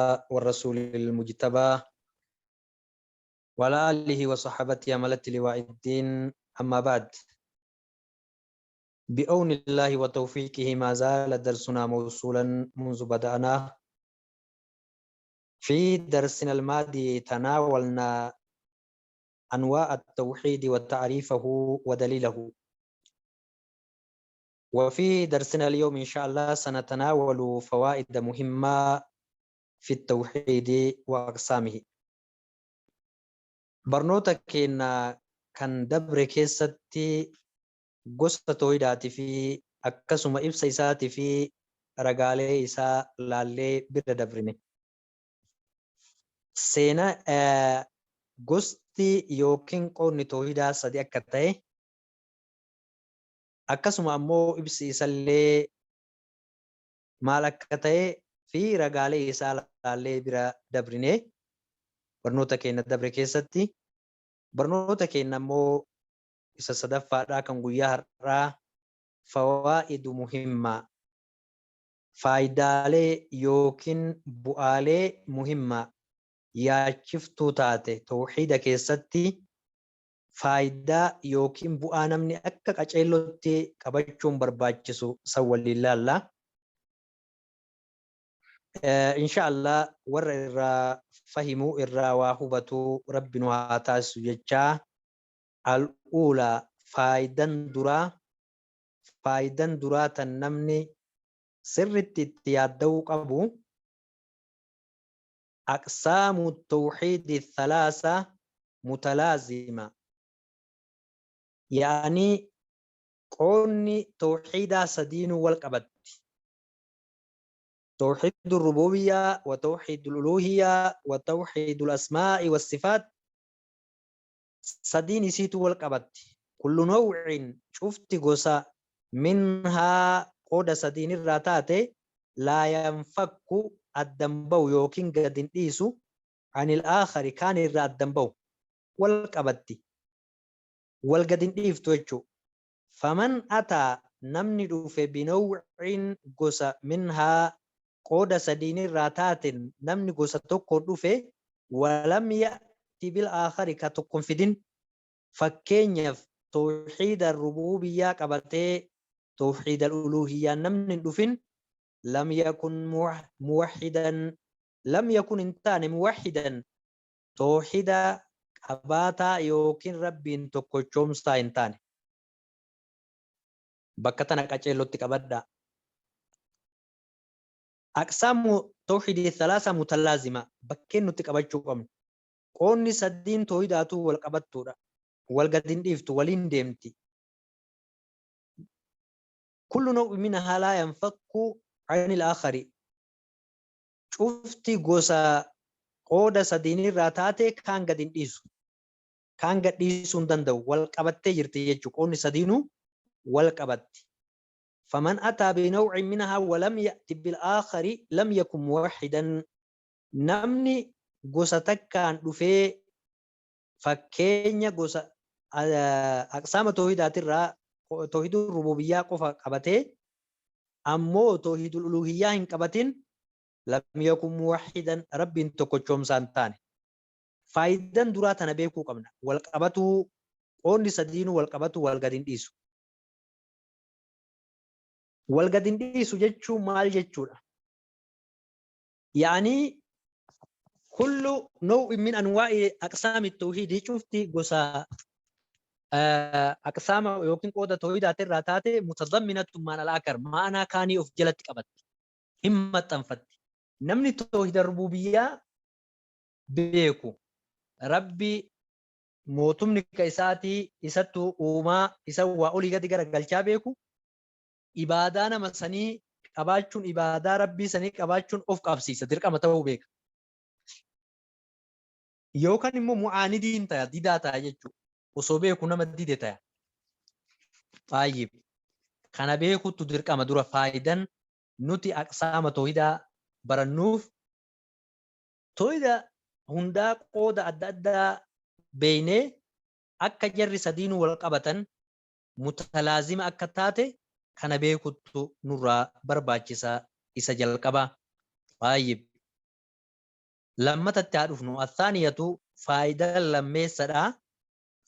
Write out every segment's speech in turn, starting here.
والرسول المجتبى وعلى آله وصحابته عملت لواء الدين. أما بعد، بعون الله وتوفيقه ما زال درسنا موصولا منذ بدأنا. في درسنا الماضي تناولنا أنواع التوحيد وتعريفه ودليله، وفي درسنا اليوم إن شاء الله سنتناول فوائد مهمة في التوحيد وأقسامه. Barnoota keenya kan dabre keessatti gosa toohidaatii fi akkasuma ibsa isaatii fi ragaalee isaa laallee bira dabrine. Seenaa gosti yookiin qoodni toohidaa sadi akka ta'e, akkasuma ammoo ibsi isallee maal akka ta'e fi ragaalee isaa laallee bira dabrine barnoota keenya dabre keessatti. Barnoota keenya ammoo isa sadaffaadhaa kan guyyaa har'aa, fawaa'idu muhimmaa, faayidaalee yookiin bu'aalee muhimmaa yaachiftuu taate, tawxiida keessatti faayidaa yookiin bu'aa namni akka qaceellotti qabachuun barbaachisu san waliin laalla. Insha Allah warra irraa fahimuu, irraa waa hubatuu Rabbi nu haa taasisu jechaa. Al'uulaa, faayidan duraa tan namni sirritti itti yaadda'uu qabu, أقسام التوحيد الثلاثة متلازمة، يعني qoonni tawxiidaa sadiinuu wal qabatti. توحيد الربوبية وتوحيد الألوهية وتوحيد الأسماء والصفات، sadiin isiitu wal qabatti. كل نوع، cufti gosa، منها، qooda sadiin irraa taate، لا ينفك، addan bahu yookiin gad hin dhiisu، عن الآخر، kaan irraa addan bahu. Wal qabatti, wal gad hin dhiiftu jechuu. فمن أتى، namni dhufe، بنوع، gosa، منها، qooda sadiin irraa taaten namni gosa tokko dhufe، ولم يأت بالآخر، ka tokkon fidin, fakkeenyaaf tawxiida rububiyyaa qabatee tawxiida uluhiyyaa namni hin dhufin، لم يكن موحدا، لم يكن، hin taane، موحدا، tawxiida qabaataa yookiin Rabbiin tokkochoomsaa hin taane. Bakka tana qaceellotti qabadhaa. أقسام التوحيد الثلاثة متلازمة. Bakkeen nuti qabachuu qabnu, qoonni sadiin toohidaatu wal qabattuudha, wal gadin dhiiftu, waliin deemti. كل نوع منها لا ينفك عن الآخر، cufti gosa qooda sadiinirraa taate kaan gad hin dhiisu, kaan gad dhiisuu hin danda'u. Wal qabattee jirti jechuudha. Qoonni sadiinuu wal qabatti. فمن أتى بنوع منها ولم يأت بالآخر لم يكن موحدا. Namni gosa takkaan dhufee, fakkeenya gosa aqsaama toohidaatirraa toohidul rububiyyaa qofa qabatee ammoo toohidul uluhiyyaa hin qabatin، لم يكن موحدا، Rabbiin tokkochoomsaa hin taane. Faayidan duraa tana beekuu qabna. Wal qabatuu, qoonni sadiinuu wal qabatu, wal gad hin dhiisu. Wal gad hin dhiisu jechuun maal jechuudha? يعني كل نوع من أنواع أقسام التوحيد، cufti gosa aqsaama yookiin qooda toohidaatirraa taate، متضمنة معنى الآخر، ma'anaa kaanii of jalatti qabatti, hin maxxanfatti. Namni toohida rububiyyaa beeku, Rabbi mootumni ka isaatii, isattu uumaa, isa waa olii gadi garagalchaa beeku, ibaadaa nama sanii qabaachuun, ibaadaa Rabbii sanii qabaachuun of qabsiisa, dirqama ta'uu beeka. Yookaan immoo mu'aanidiin ta'a, didaa ta'a jechuudha. Osoo beeku nama dide ta'a. Baay'ee kana beekutu dirqama dura. Faayidan nuti aqsaama toohidaa barannuuf, toohida hundaa qooda adda addaa beeynee akka jarri sadiinuu wal qabatan, mutalaazima akka taate kana beekuttu nurraa barbaachisa, isa jalqabaa. Baay'ee. Lammatatti haa dhufnu. Athaaniyatu faayidaa lammeessadha.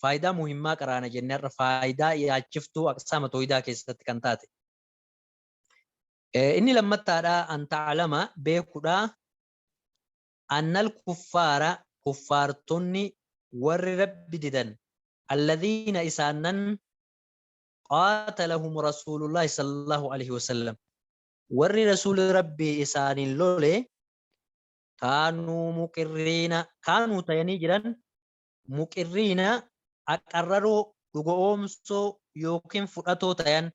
Faayidaa muhimmaa qaraana jenne har'a faayidaa yaachiftuu aqsaama toohidaa keessatti kan taate. Inni lammattaadha an ta'alama beekudha. Annal kuffaara kuffaartonni warri Rabbi didan alladhiina isaannan qaatalahum rasuulullaahi sallallahu alaihi wasallam warri rasuuli Rabbii isaaniin lole kaanuu muqirriina kaanuu tayanii jiran muqirriina aqarraroo dhugo'oomsoo yookiin fudhatoo tayan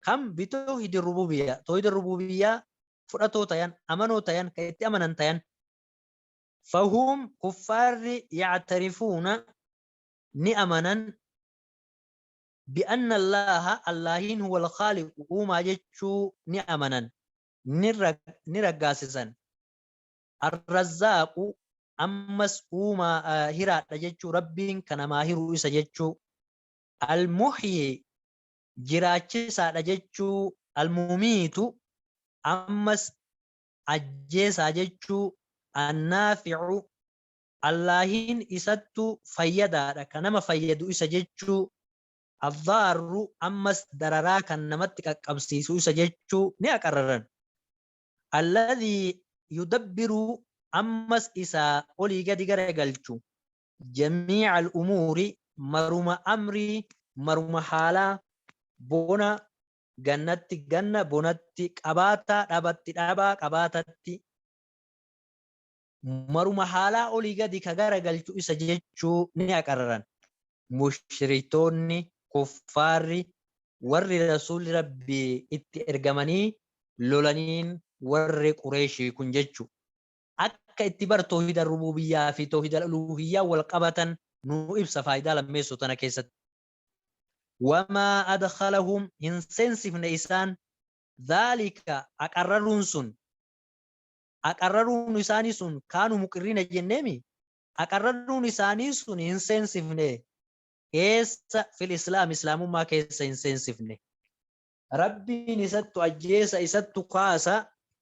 kam bitoohidi rububiyyaa toohida rububiyyaa fudhatoo tayan amanoo tayan ka itti amanan tayan fahum kuffaarri yactarifuuna ni amanan bi'anna Allaaha Allaahiin huwal khaaliqu uumaa jechuu ni amanan ni raggaasisan. Arrazzaaqu ammas uumaa hiraadha jechuu Rabbiin ka namaa hiru isa jechuu. Almuhyi jiraachisaadha jechuu. Almumiitu ammas ajjeesaa jechuu. Annaafi'u Allaahiin isattu fayyadaadha ka nama fayyadu isa jechuu. Addaarru ammas dararaa kan namatti qaqqabsiisu isa jechuu ni aqarraran. Alladhii yudabbiru ammas isa olii gadi garagalchu jamii'al umuuri maruma amrii maruma haalaa bona gannatti ganna bonatti qabaataa dhabatti dhabaa qabaatatti maruma haalaa olii gadi ka garagalchu isa jechuu ni aqarraran. Mushriktoonni, kuffaarri, warri Rasuulli Rabbii itti ergamanii lolaniin warri Qureeshii kun jechu. Akka itti bar toohida rubuubiyyaa fi toohida uluuhiyyaa wal qabatan nuu ibsa faaydaa lammeessoo tana keessatti. Wamaa adkhalahum hin seensifne isaan dhaalika aqarraruun sun aqarraruun isaanii sun kaanu muqirriina jenneemi aqarraruun isaanii sun hin seensifne eessa fil islaam islaamummaa keessa hin seensifne. Rabbiin isattu ajjeesa, isattu kaasa,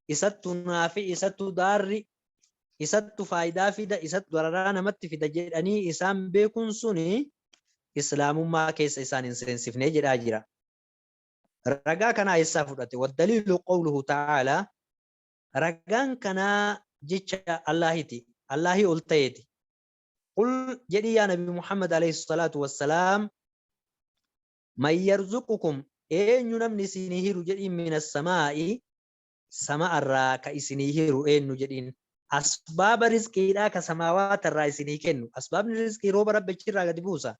isattu naafi, isattu daarri, isattu faaydaa fida, isattu dararaa namatti fida jedhanii isaan beekuun suni islaamummaa keessa isaan hin seensifne jedhaa jira. Ragaa kanaa eessaa fudhate? Waddaliilu qawluhu ta'aalaa ragaan kanaa jecha Allaahiti. Allaahii ol ta'eeti. Qul jedhii yaa Nabi Muhammad alayhi salaatu wassalaam Man yarzuqukum eenyu namni isinii hiru jedhiin mina samaa'i sama'arraa ka isinii hiru eenyu jedhiin asbaaba rizqiidhaa ka samaawaata irraa isinii kennu asbaabni rizqii rooba rabbi achirraa gadi buusa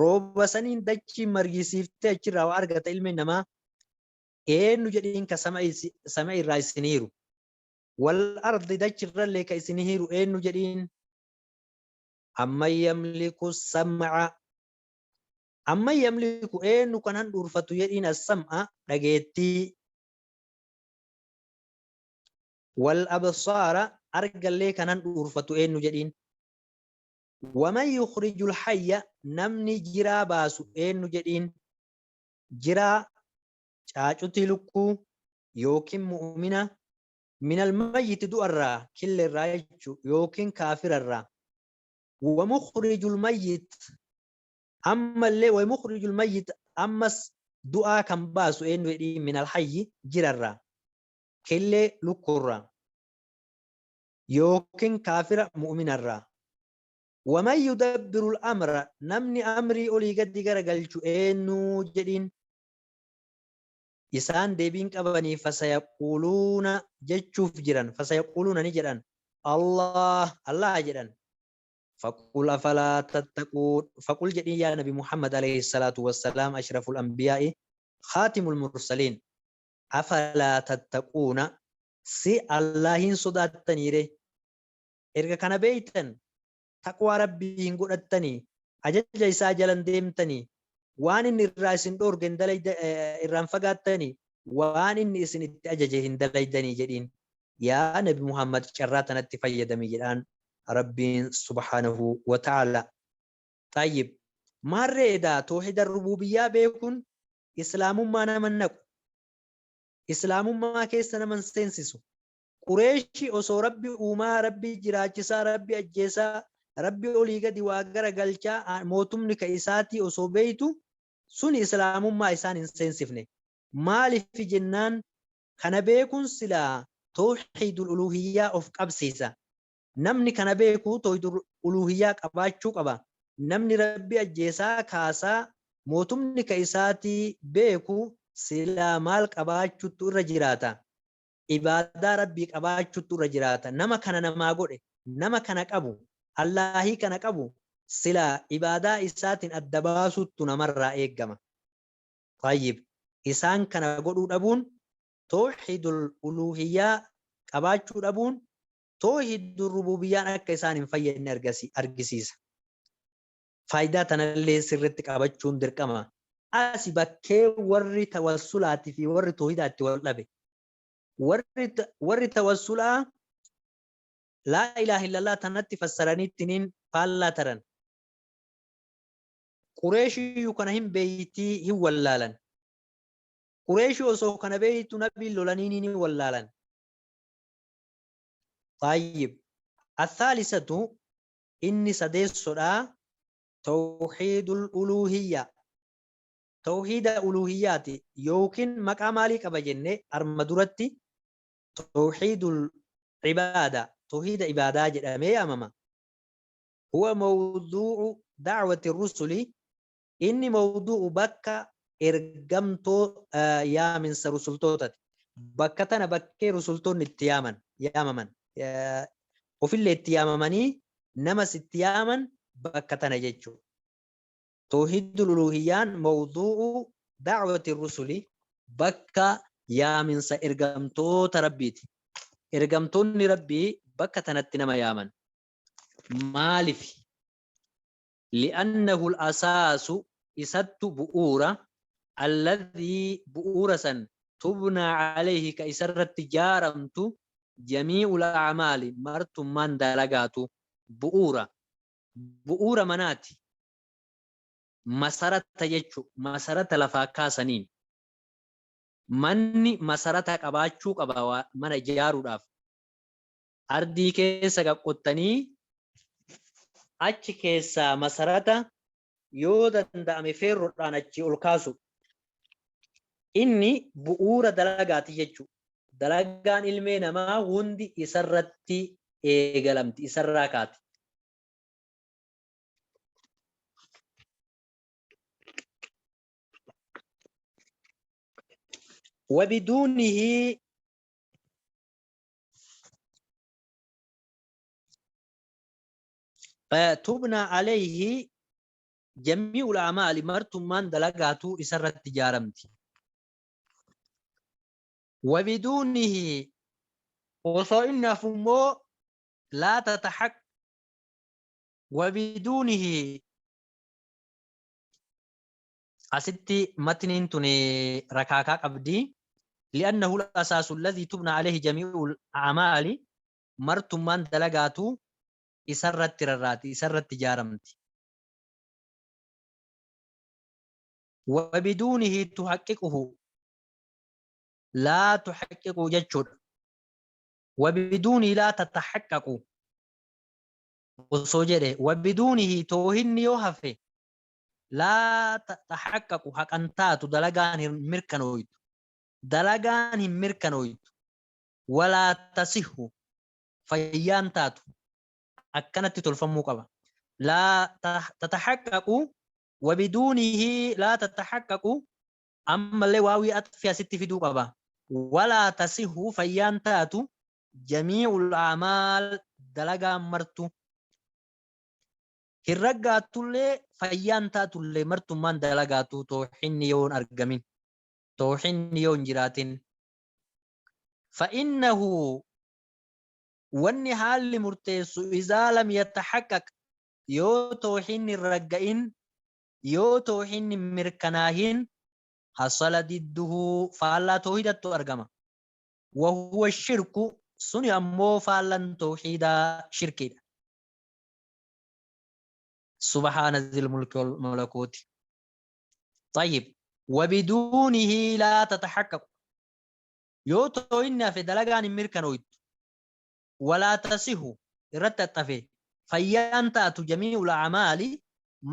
rooba saniin dachiin margisiiftee achirraa waa argata ilmi namaa eenyu jedhiin ka sama irraa isinii hiru wal ardi dachirrallee ka isinii hiru eenyu jedhiin amman yamliku sam'a Amman yamliku eennu kan handhuurfatu jedhiin as-sam'a dhageettii wal absaara argallee kan handhuurfatu eennu jedhiin waman yukhrijul hayya namni jiraa baasu eennu jedhiin jiraa caacutii lukkuu yookiin mu'mina minal mayyiti du'arraa killeerraa jechuu yookiin kaafirarraa wa mukhrijul mayyit Ammallee wa mukhrijul mayyit ammas du'aa kan baasu eenyu jedhii minal hayyi jirarraa killee lukkuurraa yookiin kaafira mu'minarraa. Waman yudabbirul amra namni amrii olii gadi garagalchu eenyu jedhiin isaan deebiin qabanii fasayaquuluuna jechuuf jiran fasayaquuluuna ni jedhan Allah Allah jedhan. Faqul afalaa tattaquun faqul jedhiin yaa nabi Muhammad alayhi salaatu wassalaam ashraful anbiyaa'i khaatimul mursaliin afalaa tattaquuna si Allaahiin sodaattaniire erga kana beeytan taqwaa rabbii hin godhattanii ajaja isaa jalan deemtanii waan inni irraa isin dhoorge hin dalayda irraan fagaattanii waan inni isin itti ajaje hin dalaydanii jedhiin yaa nabi Muhammad carraa tanatti fayyadami jedhaan Rabbiin subhaanahu wa ta'aala. Xayyib. Maarree edaa toohida rubuubiyyaa beekuun islaamummaa nama hin naqu. Islaamummaa keessa nama hin seensisu. Qureeshi osoo Rabbi uumaa, Rabbi jiraachisaa, Rabbi ajjeesaa, Rabbi olii gadi waa gara galchaa, mootumni ka isaatii osoo beeytu suni islaamummaa isaan hin seensifne. Maaliif jennaan kana beekuun silaa tawhiidul uluhiyyaa of qabsiisa. Namni kana beeku tawhiidul uluhiyyaa qabaachuu qaba. Namni Rabbi ajjeesaa kaasaa mootumni ka isaatii beeku silaa maal qabaachuttu irra jiraata? Ibaadaa Rabbii qabaachuttu irra jiraata. Nama kana namaa godhe, nama kana qabu, Allaahii kana qabu silaa ibaadaa isaatiin adda baasuttu namarraa eeggama. Tayyib. Isaan kana godhuu dhabuun tawhiidul uluhiyyaa qabaachuu dhabuun tawhiidul rububiyyaan akka isaan hin fayyadne argisiisa. Faayidaa tanallee sirritti qabachuun dirqama. Asi bakkee warri tawassulaatii fi warri tawhiidaa itti wal dhabe. Warri tawassulaa laa ilaaha illallah tanatti fassaraniittiniin faallaa taran. Qureeshiyyuu kana hin beeytii hin wallaalan. Qureeshii osoo kana beeytu nabiin lolanii ni wallaalan. Tayyib. Athaalisatu inni sadeessodha tawhiidul uluuhiyya. Tawhiida uluuhiyyaati yookiin maqaa maalii qaba jenne arma duratti tawhiidul ibaada, tawhiida ibaadaa jedhamee yaamama. Huwa mawduu'u da'wati rusuli, inni mawduu'u bakka ergamtoo yaaminsa rusultootati. Bakka tana bakkee rusultoonni itti yaaman yaamaman ofillee itti yaamamanii namas itti yaaman bakka tana jechuudha. Tawhiidul uluuhiyyaan mawduu'u da'wati rusuli bakka yaaminsa ergamtoota Rabbiiti. Ergamtoonni Rabbii bakka tanatti nama yaaman. Maalifi? Li'annahu al-asaasu isattu bu'uura alladhii bu'uura san tubnaa alayhi ka isarratti jaaramtu jamii'ul a'maali martummaan dalagaatu bu'uura bu'uura manaati masarata jechu masarata lafaa kaasaniin manni masarata qabaachuu qaba mana ijaaruudhaaf ardii keessa qaqqottanii achi keessaa masarata yoo danda'ame feerroodhaan achii ol kaasu. Inni bu'uura dalagaati jechuudha. Dalagaan ilmee namaa hundi isarratti eegalamti, isarraa kaati. Wabiduunihi tubna alayhi jamii'ul a'maali martummaan dalagaatu isarratti ijaaramti. Wabiduunihi osoo inni hafu immoo laa tataxaq wabiduunihi asitti matniin tun rakaakaa qabdi. Li'annahu al-asaasu alladhii tubna alayhi jamii'ul a'maali martummaan dalagaatu isarratti rarraati, isarratti ijaaramti. Wabiduunihi tuhaqqiquhu laa tuhaqqiqu jechuudha. Wabiduunihi laa tatahaqqaqu osoo jedhe wabiduunihi toohinni yoo hafe laa tatahaqqaqu haqan taatu dalagaan hin mirkanooytu. Dalagaan hin mirkanooytu. Walaa tasihhu fayyaan taatu akkanatti tolfamuu qaba. Laa tatahaqqaqu wabiduunihi laa tatahaqqaqu ammallee waawii atfi asitti fiduu qaba. Walaa tasihhu fayyaan taatu jamii'ul a'maal dalagaan martu hin raggaattullee fayyaan taatullee martummaan dalagaatu toohinni yoo hin argamin toohinni yoo hin jiraatin. Fa'innahu wanni haalli murteessu izaa lam yatahaqqaq yoo toohinni hin ragga'in yoo toohinni hin mirkanaahin hasala didduhu faallaa toohidattu argama. Wahuwa shirku suni ammoo faallan toohidaa shirkiidha. Subhaana zil mulki wal malakuuti. Tayyib. Wabiduunihi laa tatahaqqaqu. Yoo toohinni hafe dalagaan hin mirkanooytu. Walaa tasihu irratti axxafe fayyaan taatu jamii'ul a'maali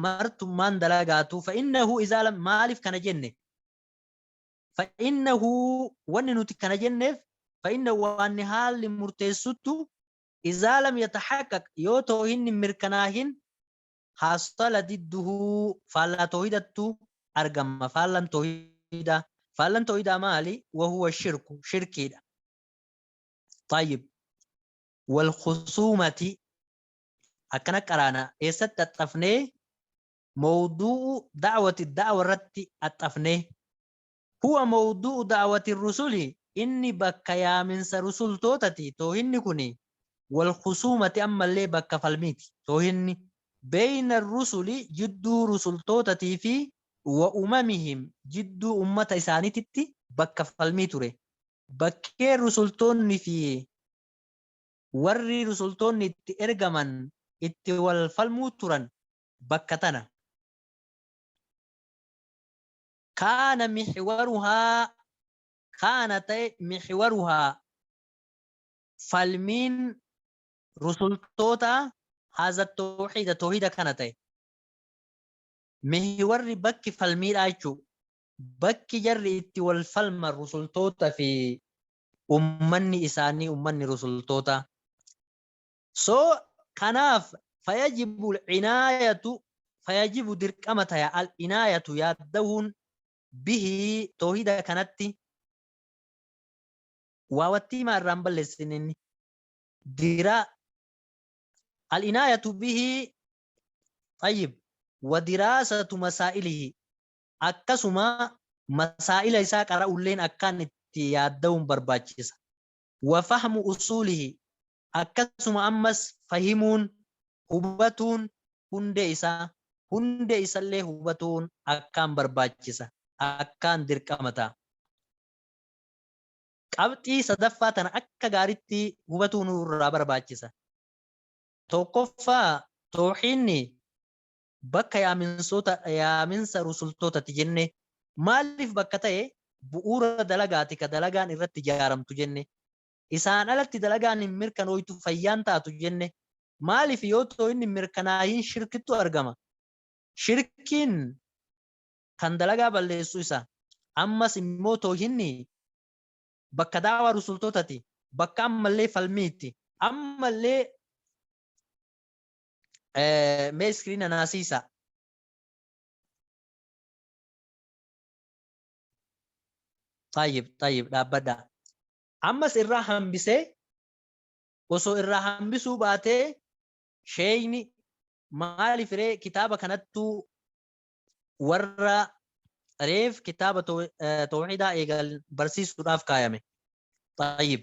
martummaan dalagaatu fa'innahu izaa lam maaliif kana jenne fa'innahu wanni nuti kana jenneef fa'innahu waanni haalli murteessuttu izaa lam yatahaqqaq yoo toohinni mirkanaahin hasala didduhu faallaa toohidattu argama faallan toohidaa faallan toohidaa maali wahuwa shirku shirkiidha طيب والخصومة akkana qaraana eessatti axxafnee mawduu'u da'wati da'wa irratti axxafnee huwa mawduu'u da'wati rusuli inni bakka yaaminsa rusultootati toohinni kuni wal khusuumati ammallee bakka falmiiti toohinni beeyna rusuli jidduu rusultootatii fi wa umamihim jidduu ummata isaaniititti bakka falmii ture bakkee rusultoonni fi warri rusultoonni itti ergaman itti wal falmuu turan bakka tana. Kaana mixwaruhaa kaana ta'e mixwaruhaa falmiin rusultoota haza toohida toohida kana ta'e. Mihwarri bakki falmiidhaa jechuu bakki jarri itti wal falman rusultoota fi ummanni isaanii ummanni rusultoota. So kanaaf fayajibu al-inaayatu fayajibu dirqama taya al-inaayatu yaadda'uun bihi toohida kanatti waawattii maa irraan balleessin inni dira al-inaayatu bihi tayyib wa diraasatu masaa'ilihi akkasuma masaa'ila isaa qara'ulleen akkaan itti yaadda'uun barbaachisa. Wa fahmu usuulihi akkasuma ammas fahimuun hubatuun hundee isaa hundee isallee hubatuun akkaan barbaachisa akkaan dirqama ta'a. Qabxii sadaffaa tana akka gaaritti hubatuu nurraa barbaachisa. Tokkoffaa toohiinni bakka yaaminsoota yaaminsa rusultootati jenne maaliif bakka ta'e bu'uura dalagaati ka dalagaan irratti ijaaramtu jenne isaan alatti dalagaan hin mirkanooytu fayyaan taatu jenne maaliif yoo toohinni mirkanaahin shirkittu argama shirkiin kan dalagaa balleessu isa ammas immoo toohinni bakka daawaa rusultootati bakka ammallee falmiitti ammallee mee iskiriina naasiisa. Tayyib tayyib dhaabbadha. Ammas irraa hambisee osoo irraa hambisuu baatee sheeyni maaliif ree kitaaba kanattuu warra reef kitaaba tawhiidaa eegal barsiisuudhaaf kaayame. Tayyib.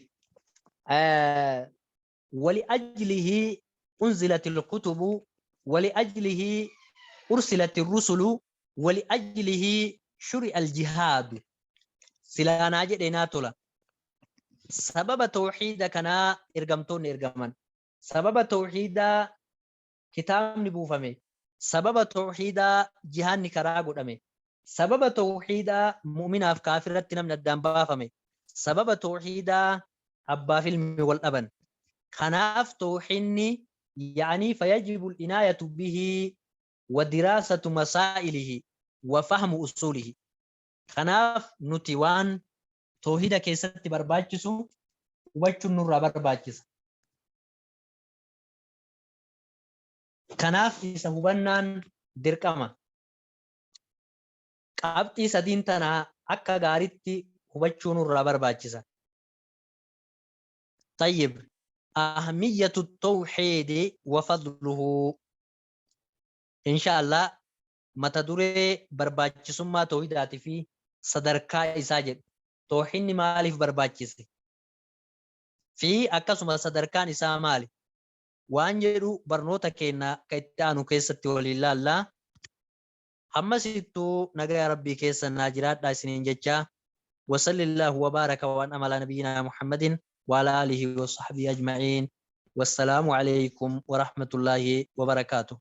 ولأجله أنزلت الكتب ولأجله أرسلت الرسل ولأجله شرع الجهاد سلانا جدنا تولا سبب توحيد كنا إرقمتون إرقمان سبب توحيد كتاب نبوفمي سبب توحيد جهان كرا قدامي سبب توحيد مؤمن كافرت نمن الدام بافمي سبب توحيد أبا فيلم والأبن Kanaaf tawhiinni ya'anii fayajibu al-inaayatu bihi wa diraasatu masaa'ilihi wa fahmu usuulihi. Kanaaf nuti waan tawhiida keessatti barbaachisu hubachuun nurraa barbaachisa. Kanaaf isa hubannaan dirqama. Qabxii sadiin tana akka gaaritti hubachuu nurraa barbaachisa. طيب أهمية التوحيد وفضله إن شاء الله mata duree barbaachisummaa tawhiidaatii fi sadarkaa isaa jedhu tawhiidni maaliif barbaachise fi akkasuma sadarkaan isaa maali waan jedhu barnoota keenya ka itti aanu keessatti waliin laallaa hammasittuu nagaya rabbii keessa naa jiraadhaa isiniin jechaa وصلى الله وبارك وأنعم على نبينا محمد وعلى آله وصحبه أجمعين والسلام عليكم ورحمة الله وبركاته.